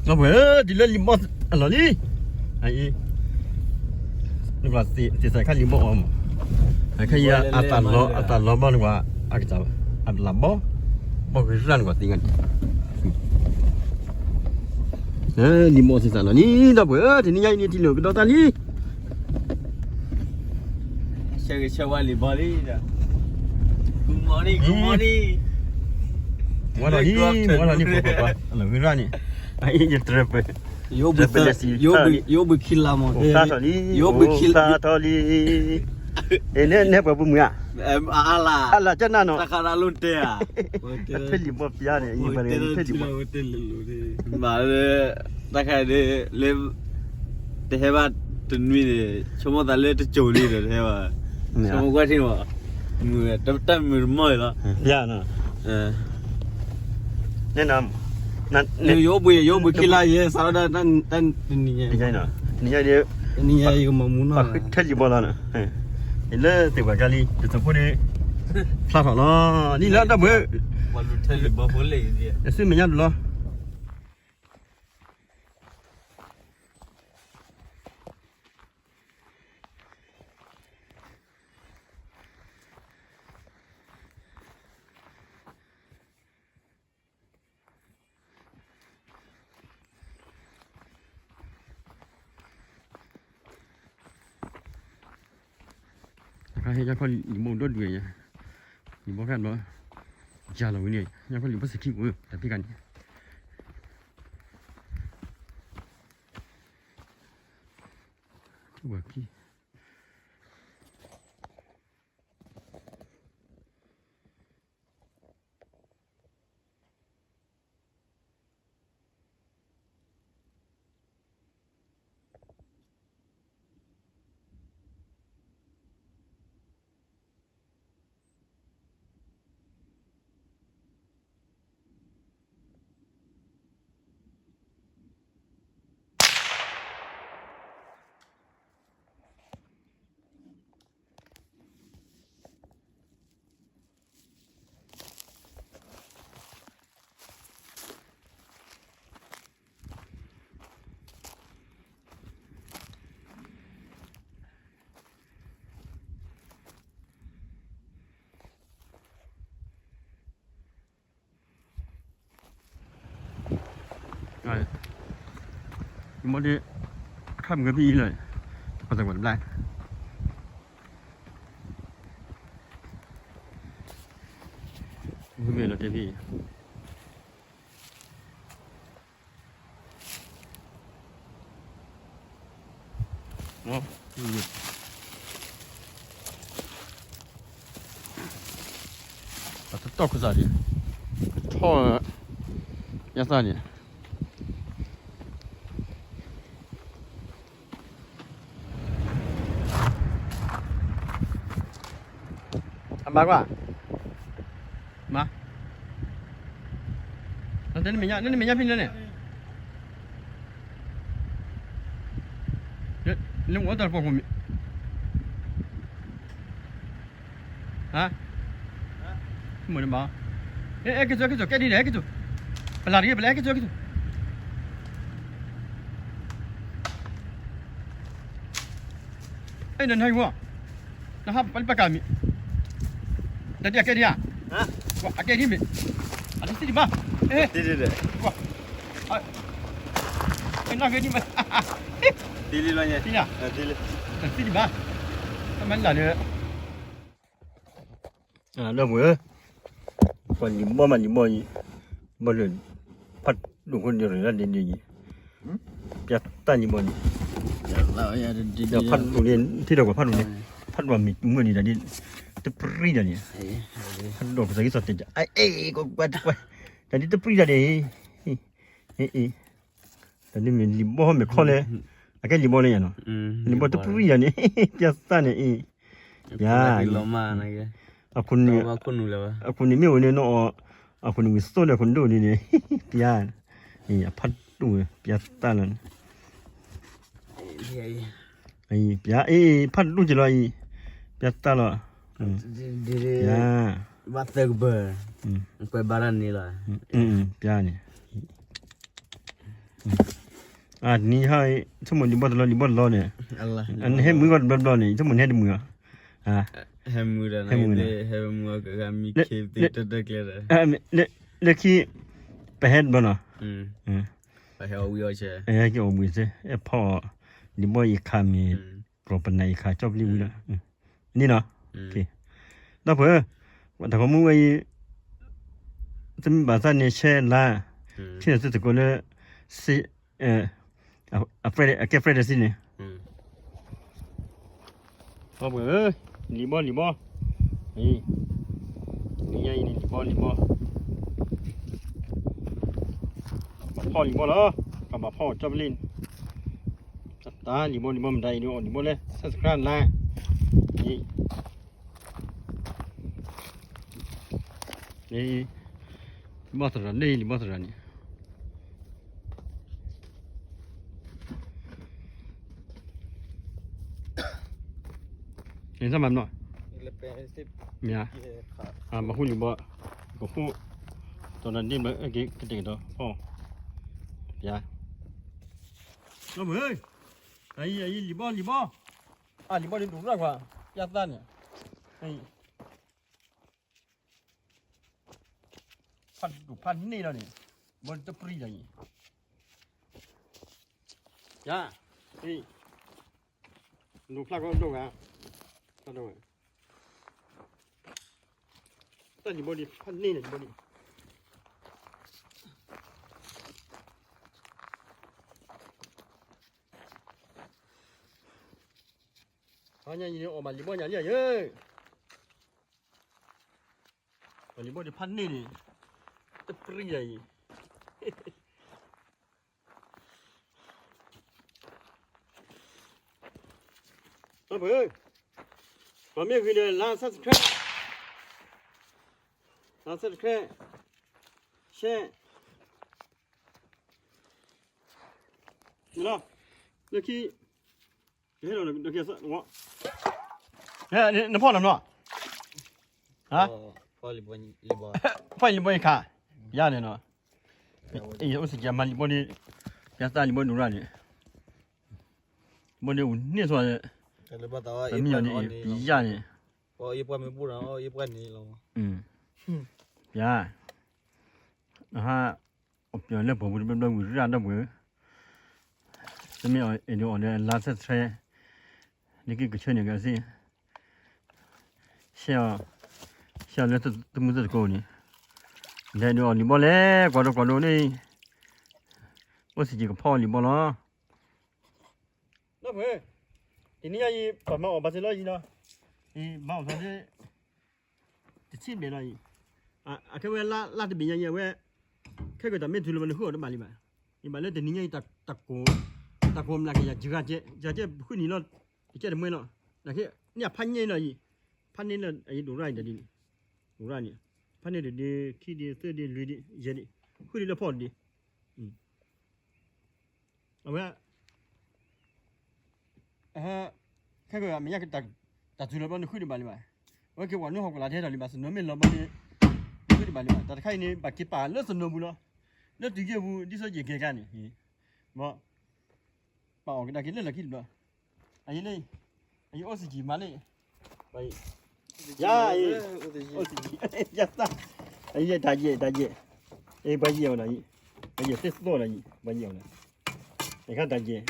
ဒီးပှၤ တုၤလၢလံာ်ဘီၣ်အလီၢ်လံ, အအံၤ, နကွၢ်သ့ၣ်သးခါလံာ်ဘီၣ်အီၤမး, ခဲအံၤ အတၢ်လီၤဘၣ်နကွၢ်, အကစၢ် အတလးဘီၣ်, ဘီၣ်ကရၢ်နကွၢ်သ့ၣ်ညါန့ၣ်, လံာ်ဘီၣ်သ့ၣ်သးလီၤလံ ဒီးပှၤဧၢ, တနံၤညါအံၤန့ၣ် ထံၣ်လိာ်ကဒီးတၢ်လံ ဆၢဂ့ၤဆၢဝါလံာ်ဘီၣ်လံ, Good morning, Good morning, ဝဲလီၤလံ, ဝဲလီၤလံ ပှၤပှၤပှၤ လီၤဝံၤရၣ်န့ၣ်, အအံၤ ယတရၢၢ်ပၢၢ်, ယအိၣ်ဘှံးခံလါမး, အိၣ်သါထီၣ်လံ, ယအိၣ်ဘှံးခံလါထီၣ်လံ, အ့ နဲပှၤပူၤမုၢ်ဧါ, အလၢ်ကနၣ်နီၤ, တၢ်ခါဒၣ်လိၣ်တဲဧါ, ထဲလံာ်ဘီၣ်ပျါန့ၣ် အံၤပှၤထဲလံာ်ဘီၣ် မၤလၢ တၢ်ခါဒ်လၢ တဟဲဘၣ်တနွံန့ၣ် ဆိကမိၣ်သးလၢတစိၤလံဒီးတဟဲဘၣ်, ဆိကမိၣ်ကွၢ်ထံမး, မုၢ်တၢ်မုၢ်တမီၢ်အံၤလီၤ, ယၤနီၤ, နဲနၤ, ယအိၣ်ဘှံး ယအိၣ်ဘှံးခံလါယဲ စးထီၣ်ဒၣ်တနံၤညါ, တနံၤညါဒ် တနံၤညါယကမၤမူနီၢ် ထဲလံာ်ဘီၣ်လီၤ, လၢသ့ၣ်ပှၤကါလံ ယသးဖိန့ၣ် ဖျါထီၣ်လီၤ, နံၣ်လၢတၢ်ဘှံး ထဲလံာ်ဘီၣ်ဖိလဲၣ်, ယစုမဲာ်ညါတဘျီ အခါဟဲညါခီလံာ်ဘီၣ်ဒိၣ်ဒွဲၣ်ညါ, လံာ်ဘီၣ်ခါဘျီ, ယၤလီၤဝဲန့ၣ် ညါခီလံာ်ဘီၣ်စခံပူၤ တၢ်ဖံးကါန့ၣ်, ဝဲခံ မ့ၢ်ဒ် ခါမုၢ်ကပံအံၤလီၤ, ပသးပှၢ်တဘျါ, မ့ၢ်လီၤတဲဖံ ပတတီၢ်ခူစးဒံး, ထီၣ်, ယသးန့ၣ် အမါကွၢ်, မါ, နတနမ့ၢ်ညါ နမ့ၢ်ညါဖဲန့ၣ်န့ၣ်, လၢအိၣ်တၢ်တပီၢ်ဖိမ့ၢ်, ဟါ, မ့ၢ်န့ၣ်ဘၣ်, အဲ အဲ ကဲစိ ကဲစိ ကဲဒ်န့ၣ် အဲ ကဲစိ, ပလၢ်တဂ့ၤ ပလၢ် အဲ ကဲစိ ကဲစိ, အဲ နနဟံၣ်ဝီ နဟးပလီၢ်ပကၤမံၤ, တၢ်ဒ်အကဲဒ်ဧါ, ကွၢ် အကဲဒ်မ့ၢ်, အတသံဒံးဘၣ်, အဲ, ကွၢ်, အဲ နဂ့ၤဒ်မ့ၢ်, တသံဒံးဘၣ်, တမ့ၢ်လၢ်လၢ လၢပှဲၤ, ပှၤလံာ်ဘီၣ်မးလံာ်ဘီၣ်အံၤ, ဘီၣ်လၢ ဖးဒိၣ်ခိၣ်န့ၣ်ရၢၢ်လၢဒ်န့ၣ်အံၤ, ပျၢ်တၢ်လံာ်ဘီၣ်န့ၣ်, ဒီးဖးဒိၣ်န့ၣ် ထံၣ်ဒီးကွၢ်ဖးဒိၣ်န့ၣ်, ဖးဒိၣ်မ့ၢ်မုၢ်န့ၣ် တၢ်ဒ်တပြံတၢ်န့ၣ်, ဖးဒိၣ်ကစၢ်ကစီၣ်တဲာ် အဲ အဲ ကွၢ်ကွၢ်ကွၢ်, တၢ်ဒ်တပြံတၢ်န့ၣ်, အ့ အ့ တၢ်ဒ်မ့ၢ်လံာ်ဘီၣ်မ့ၢ်ခီလဲၣ်, အကဲလံာ်ဘီၣ်လၢညါနီၤ, လံာ်ဘီၣ်တပြံတၢ်န့ၣ်, ပျၢ်သၣ်န့ၣ်အံၤ, ယၤ, အခိၣ်နူာ်, အခိၣ်နူာ်မ့ၢ်အိၣ်န့ၣ်နီၤ, အခိၣ်နူာ်ဝံၤသိၣ်န့ၣ် အခိၣ်နူာ်ဒိၣ်န့ၣ်န့ၣ်, ပျၢ်, အဖးဒိၣ်ဝဲ ပျၢ်သၣ်လီၤန့ၣ်, ပျၢ် အ့ ဖးဒိၣ်က့ၤလီၤအံၤ, ပျၢ်သၣ်လီၤ, ပျၢ်, ဘၣ်သၢကပၢၤ, ကွဲးဘၣ်တၢ်န့ၣ်လီၤ, ပျၢ်န့ၣ်, အ့ အနံၤဟါ ဆိကမိၣ်လံာ်ဘီတလီၤ လံာ်ဘီတလီၤန့ၣ်, နဟဲမုာ်ဂီၢ်တဘျီဘျီန့ၣ် ဆိကမိၣ်နဟဲတမုာ်ဧါ, ဟဲမုာ်, လၢခံ ပဟဲတဘျီနီၤ, ဟဲက့ၤအီၣ်ဘှံးစ့ အဲၣ်ဖီအီၣ် လံာ်ဘီယခါမ့ၢ် ကီၢ်ပနၢ်ယခါ ကၠီပျံဝံၤလီၤ, န့ၣ်နီၤ, ဒီပုၢ်, တၢ်ဂီၤမူဝဲအံၤ သုမ့ၢ်ဘၣ်သးန့ၣ် share like, ထံၣ်န့ၣ်သုသကိးလၢ အကဲ friend တဆံန့ၣ်, ဒီပုၢ်ဧၢ, လံာ်ဘီလံာ်ဘီ, နံၤညါအံၤန့ၣ် လံာ်ဘီလံာ်ဘီ, ဘၣ်ဖီလံာ်ဘီလီၤ, ကဘၣ်ဖီအီၣ်ကၠီပျံန့ၣ်, တၢ်လံာ်ဘီလံာ်ဘီမတၤအံၤဒုးအီၣ်လံာ်ဘီလဲၣ် subscribe like, လံာ်ဘီသရၣ်န့ၣ် လံာ်ဘီသရၣ်န့ၣ် န့ၣ်သးမၤနီၤ, မ့ၢ်, ဘၣ်ဃူလံာ်ဘီ, ကဃူ, တီၢ်နၤဒ့ဘျီ ကကတဲာ်ကတီၤဖီ, ပျါ, လီၤမုၢ်, အံၤ အံၤ လံာ်ဘီ လံာ်ဘီ, အါ လံာ်ဘီန့ၣ်ဒိၣ်ရၣ်ကွၢ်, ယါသးန့ၣ်, ဖးဒိၣ်ဖးန့ၢ်လီၤန့ၣ်, ဘီတပြံယၤအံၤ, ယါ, ဒိၣ်ဖျါကီဒိၣ်ဂၤ, ဖျါဒိၣ်ဂၤ, တၢ်လံာ်ဘီဒံးဖးန့ၢ်န့ၣ် လံာ်ဘီဒံး, ဟါညါအံၤန့ၣ် အီၣ်မးလံာ်ဘီညါလံယဲ, အီၣ်လံာ်ဘီဒံးဖးန့ၢ်န့ၣ်, တပြံယၤအံၤ ပှၤမ့ၢ်ဂ့ၤဒီး like subscribe, like subscribe, share, လၢခံ, နဖီၣ်နၤမနီၤ, ဖီၣ်လံာ်ဘီယခါ, ယါန့ၣ်နီၤ, အိၣ်စ့ၢ်ကီးမၤလံာ်ဘီဒံး, ယါသးလံာ်ဘီဒိၣ်ရၣ်န့ၣ်, ဘီဒံးအိၣ်န့ၢ်သွီ, ပမံၤအီၤဒ်အံၤ ပယါန့ၣ်, ယါ, နဟါ, အီၣ်ပျီၢ်လၢပှၤပူၤတဘျီဘျီဝံၤရၣ်ဒီပုၢ်ဝဲၢ်, တမ့ၢ်အီၤဒ်အီၤဒီး like subscribe, လၢခံကဆၢန့ၣ်ကသ့, share, share လၢသုမုၢ်သကိးန့ၣ်, လဲၤဒုးအီၣ်လံာ်ဘီလဲၣ် ကွၢ်ဒိကွၢ်ဒိန့ၣ်, အိၣ်စ့ၢ်ကီးကဖီအီၣ်လံာ်ဘီလီၤ. ဒီပုၢ်ဝဲၢ်, တနံၤညါအံၤ ပမၤအီၣ်ဘၣ်စ့ၢ်လီၤအံၤနီၤ, အံၤမၤအီၣ်သးဒ် တဆံဘျဲၣ်လီၤအံၤ, အခဲဝဲလါတဘ့ၣ်ညါအံၤ အဝဲ ခဲကတၢၢ်မ့ၢ်တုၤလၢၤဘၣ်န့ၣ် ဃုအီၣ်တဘၣ်လံဘၣ်, ယဘၣ်လၢတနံၤညါအံၤ တၢ်ကိၢ်မျးကယၤယဂၤကဲ, ယဂၤကဲဃုနံၤလီၤ, တကဲတမှဲလီၤ, နာ်က့န့ၣ်အဖးညါအံၤလီၤအံၤ, ဖးန့ၢ်လၢအံၤဒိၣ်ရၣ်အံၤဒ်န့ၣ်, ဒိၣ်ရၣ်န့ၣ်, ဖးန့ၢ်တဒ့ ခံဒ့ သၢဒ့ လွံၢ်ဒ့ ယဲၢ်ဒ့, ဃုဒ့လၢဖီအီၣ်တဒ့ အဝဲ ခဲကမ့ၢ်ညါ တၢ်တုၤလီၤဘျီန့ၣ် ဃုဒံးဘၣ်လံဘၣ်, အဝဲက့ၤဝဲနုာ်ဟီၣ်ကဝီၤလၢ်တဟဲထီၣ်လံဘၣ်, စနိမ့ၢ်လီၤဘျီန့ၣ် ဃုဒံးဘၣ်လံဘၣ်, တၢ်တခါအံၤန့ၣ် ဘၣ်က့ၤပာ်လၢစနိပူၤလီၤ, လၢတုၤယဲၢ်ပူၤ ဒ်သိးယကဲကါန့ၣ်, ဘၣ် ပာ်အီၣ်ကဒါက့ၤလၢလီၢ်ခံတဘျီ, အအံၤလၢ အအံၤအိၣ်စ့ၢ်ကီးမးလံ, ယါအံၤ, အိၣ်စ့ၢ်ကီး, ယါသး, အအံၤတၢ်ယဲၢ်တၢ်ယဲၢ်, အံၤပှၤယဲၢ်အီၤနီၤအံၤ, ပှၤယဲၢ်သ့ၣ်သီၣ်နီၤအံၤ ပှၤယဲၢ်အီၤနီၤ, အခါတၢ်ယဲၢ်,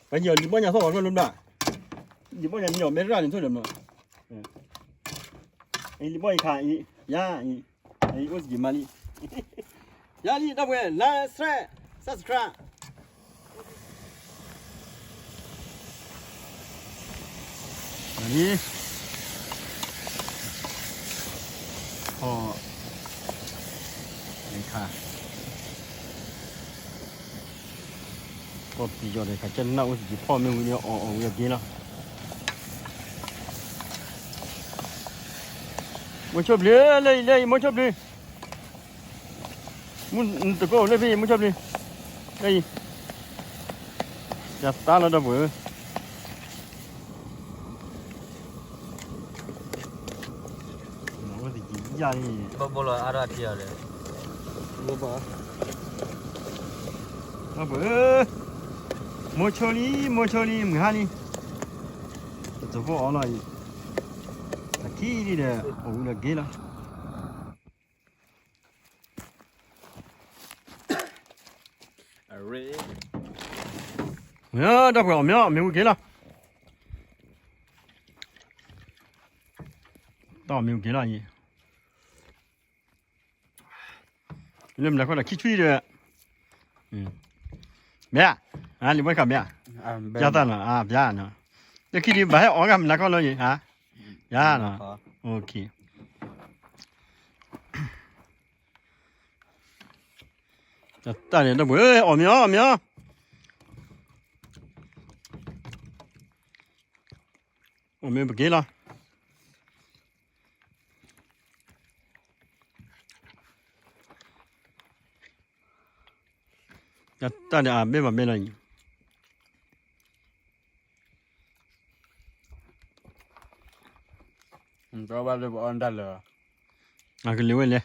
ပှၤယဲၢ်အီၤလံာ်ဘီညါသီၣ်ဂီၤကျိလၢဘျီ, လံာ်ဘီညါမ့ၢ်အီၣ်မဲရၣ်န့ၣ်ထိၣ်ဒီးဘျီ, အံၤလံာ်ဘီအံၤခါအံၤ, ယါအံၤ, အံၤအိၣ်စ့ၢ်ကီးမးလံ, ယါလံ ဒီပုၢ်ဝဲၢ် like share subscribe လံ, ဟီၣ်, အခါ, ကီၢ်ပယီၤဒီးခါကနၣ်အိၣ်စ့ၢ်ကီးဖီမ့ၢ်ဝံၤန့ၣ် အီၣ်အီၣ်ဝံၤအက့ၤလီၤ, မိၢ်ဆိဘျုး လၢအံၤ လၢအံၤ မိၢ်ဆိဘျုး မူတကိးလၢဖဲအံၤ မိၢ်ဆိဘျုး, လၢအံၤ, ယသးလီၤဒီပုၢ်ဝဲၢ်, အိၣ်စ့ၢ်ကီးယါလံ, ဘၣ်ဘီလီၤအါထီၣ်ထံအီၤလဲၣ်, ဘၣ်ဘီ ဒီပုၢ်ဧၢ, မိၢ်ဆိလံ မိၢ်ဆိလံ မုၢ်ဟါလံ, ပသဖိအီၤလီၤအံၤ, အခံလံဒီး အိၣ်ဝံၤဒီးက့ၤလီၤ. ဒီပုၢ်အီၤမ့ၢ်အီၤ မ့ၢ်ဝံၤက့ၤလီၤ, တၢ်အီၣ်မ့ၢ်ဝံၤက့ၤလီၤအံၤ, လၢမုၢ်နၤခီဒီးခံထွံဒီး, မ့ၢ်ဧါ, လံၤဘှဲခီမ့ၢ်ဧါ, ယသးနီၤ ပျါနီၤ, လၢခံဒံးဘၣ်ဟဲအီၣ်ဂၤမုၢ်နၤခီလီၤယံၤ, ယၤနီၤ, တၢ်န့ၣ် ဒီပုၢ်ဧၢ အီၣ်မ့ၢ်အီၤ အီၣ်မ့ၢ်အီၤ, အီၣ်မ့ၢ်ပက့ၤလီၤ. တၢ်န့ၣ်အဘ့ၣ်ဘၣ်ဘ့ၣ်လီၤအံၤ, ဘၣ်လၢပအီၣ်တၢ်လၢာ်, အကလံၤဝဲလဲၣ်,